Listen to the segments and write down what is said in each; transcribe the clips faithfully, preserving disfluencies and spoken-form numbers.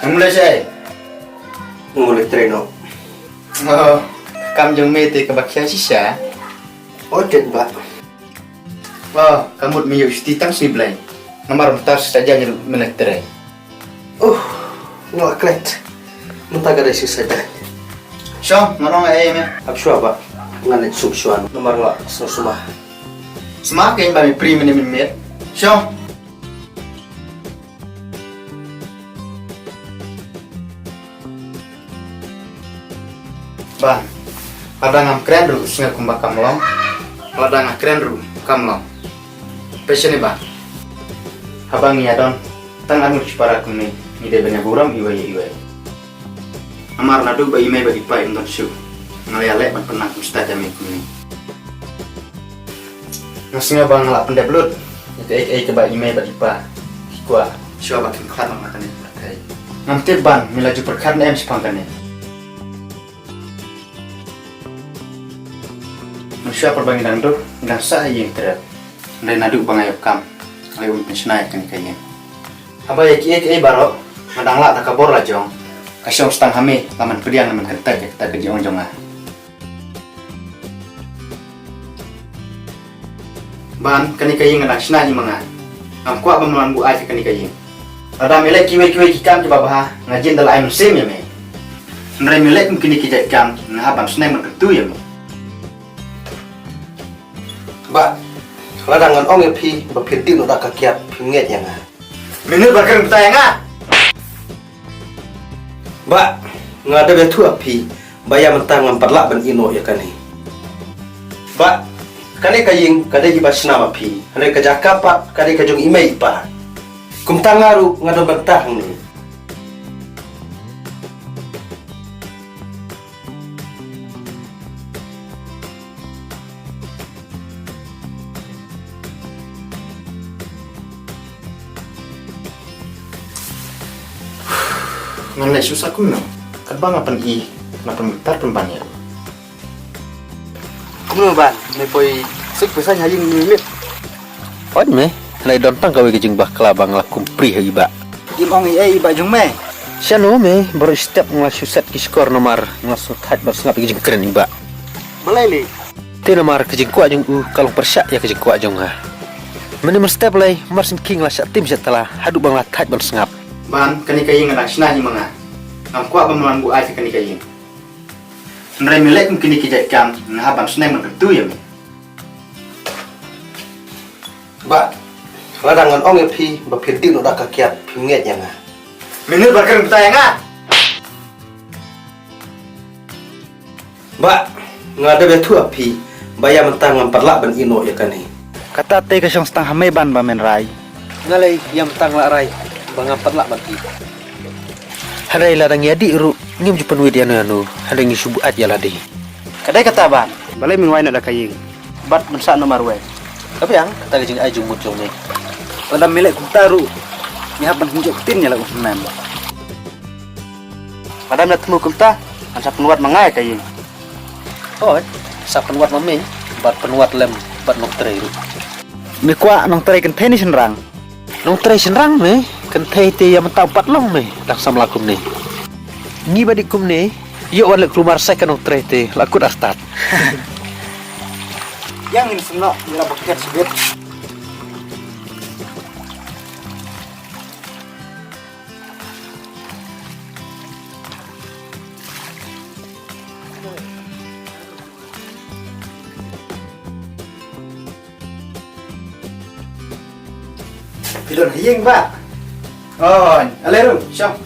Ngam leh shaei. Ngam leh trei noh. Oh, ka kam jong me te kaba khia shisha. Oh, tet ba. Oh, ka mut me ïoh shuti tang shi blei. Namar mynta sa jan ruh me leh trei. Uh, nga la klet. Mynta ka dei shisha jan. Shong, nga ong ei me. Hap shuwa ba. Nga leh suk shuwa. Namar nga la suk suma. Sma kein ba me pri me ne me met. Shong. Ban, lada ngam kren ruh, sngew kumba kam long. Lada nga kren ruh, kam long. Peit shane ban. Haba ngi ïa don tang arngut shipara kumne, ngi dei ban ïa burom iwei ïa iwei. Namar naduh ba i mei bad i pa im don shuh, nga la ïaleh ban pynang kumstad ïa me kumne. Nga sngew ba nga la pyndep lut ïa kaei kaei kaba i mei bad i pa ki kwah. Shuwa ba kim khlad noh na kane ka pyrthei, ngam tip ban me la ju pyrkhat ne em shaphang kane. Mynshuwa pat ba ngi dang duh, ngi dang sah ha ïing trep. Hynrei naduh ba nga ïoh kam, nga la ïoh ban pynshna ïa kane ka ïing. Haba ïa kiei kiei baroh nga dang lah da ka bor la jong, ka shong stang ha me, la man pdiang ne man kyntait ïa kata ka jingong jong nga. Ban, kane ka ïing nga dang shna hi ma nga. Ngam kwah ba me wan buaid ha kane ka ïing. Lada me leh kiwei kiwei ki kam kiba bha, nga jin da la ai mynsiem ïa me. Hynrei me leh kum kine ki jait kam, nga hap ban sneng ban kyntu ïa me. Bah, lada ngan ong ïa phi ba phi dih noh da ka kiad, phi ngeit ïa nga. Me nud ban kren bynta ïa nga. Bah, nga dep ïathuh ha phi ba ïa mynta ngam pat lah ban ïeh noh ïa kane. Bah, kane ka ïing ka dei kaba shna ma phi, hynrei ka jaka pat ka dei ka jong i mei i pa. Kumta nga ruh nga don bynta hangne. Ngan leh shuh sa kumno? Katba nga pyni, nga pynbitar pynban ïa u. Kumno ban, me poi suk pisa ïa ïing me mit. Ot me, hynrei don tang kawei ka jingbakla ba nga la kumpri ha i bah. Im ong ei ei i bah jong me. Shano me, baroh step nga la shu set ki shkor namar nga la sngewthait bad sngap ïa ka jingkren i bah. Balei lei? Te namar ka jingkwah jong u ka long pyrshah ïa ka jingkwah jong nga. Mynne mynstep lei, mar syn khing la shah tim shah tala, haduh ba nga la thait ban sngap. Ban, kane ka ïing nga dang shna hi ma nga. Ngam kwah ba me wan buaid ha kane ka ïing. Hynrei me leh kum kine ki jait kam, nga hap ban sneng ban kyntu ïa me. Bah, lada ngan ong ïa phi ba phi dih noh da ka kiad, phi ngeit ïa nga. Me nud ban kren bynta ïa nga. Bah, nga dep ïathuh ha phi ba ïa mynta ngam pat lah ban ïeh noh ïa kane. Kata te ka shong stang ha me ban ba men rai. Nga lei ïa mynta nga la rai ba ngam pat lah ban ïeh. Hynrei lada ngi ïa dih ruh ngim ju pynwit ïano ïano, hynrei ngi shu buaid ïa lade. Ka dei kata ban. Balei men wai noh da ka ïing bad men sah noh marwei? Ka biang kata ka jingai jingmut jong me. Lada me leh kumta ruh ngi hap ban kynjoh ktien ïa la u hynmen. Lada me la thmu kumta, ngan sa pynwad ma nga ïa ka ïing. Hooid, sa pynwad ma me bad pynwad lem bad Nongtrei ruh. Me kwah Nongtrei kynthei ne shynrang? Nongtrei shynrang me, kynthei te ïa mynta u pat long me, dang samla kumne. Ngi ba dih kumne, ïoh wan leh kulmar sa ka Nongtrei te la kut artat. Ïa ngin sngewbha ïa la bakhet shibit. Phi don ha ïing bah? Oi, ale ruh, shong.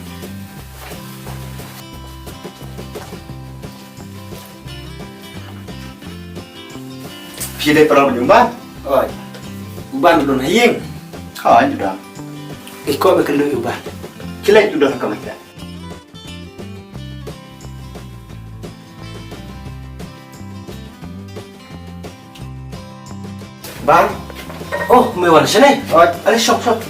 Phi dei para u ban? Oi. U ban u don ha ïing? Oi, u don. Ïa ko ba kynduh u ban. Khie leit u don ha kamai. Ban. Oh, me wan shane. Oi. Ale shong shong.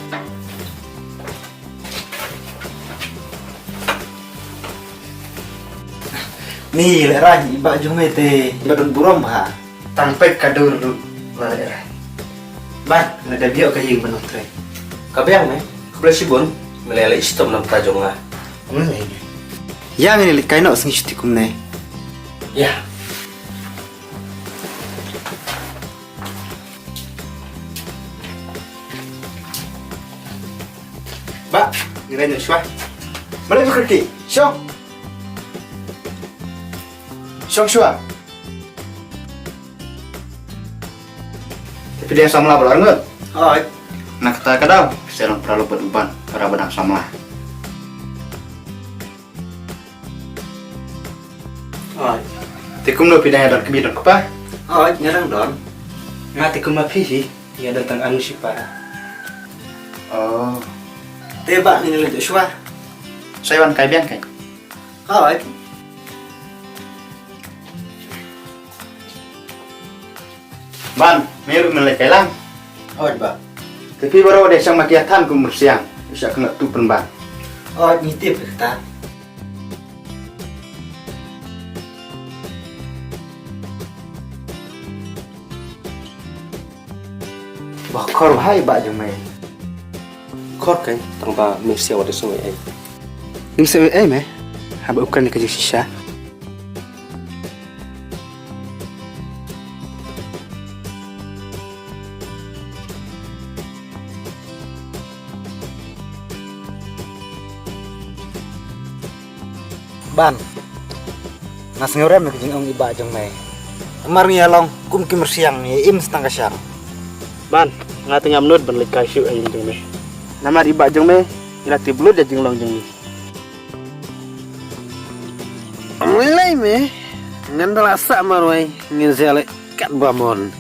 Ni lehrain i bah jong me te i ba don burom bha. Tang peit ka dur ruh la lehrain. Ban, nga da biang ka ïing ba Nongtrei. Ka biang me, khublei shibun, me la leh shitom na bynta jong nga. Ïa ngin leit kai noh sngi shuti kumne. Ïa. Bah, ngi rai noh shuwa. Mala ba kyrki. Shong. Shong shuwa. Te phi dang samla baroh arngut? Hooid. Na kata ka daw phi sa long paralok bad u Ban para ba dang samla. Hooid. Te kumno, phi dang ïa don kmie don kpa? Hooid, nga dang don. Nga te kumba phi hi, nga don tang arngut shi para. Oh. Te bah, ngin leit shuwa. Sa wan kai biang kai. Hooid. Ban, me ruh men leit kai lang. Hooid bah. Te phi baroh de shang ma ki ïa than kum myrsiang. Sha kynnoh tu pynban. Hooid, ngi tip kata. Bah, khor bha i bah jong me. Khor kai, tang ba me sia wat sngewsih ei. Ngim sngewsih ei me. Haba u kren ka jingshisha. Ban, nga sngewrem ïa ka jingong i bah jong me. Namar ngi ïa long kum ki myrsiang, ngi im sa tang ka shang. Ban, nga te ngam nud ban leit kai shuh ha ïing jong me. Namar i bah jong me, ngi la tip lut ïa jinglong jong ngi. Ong lei lei me, ngan da la sah marwei, ngin sa leit kat ba mon.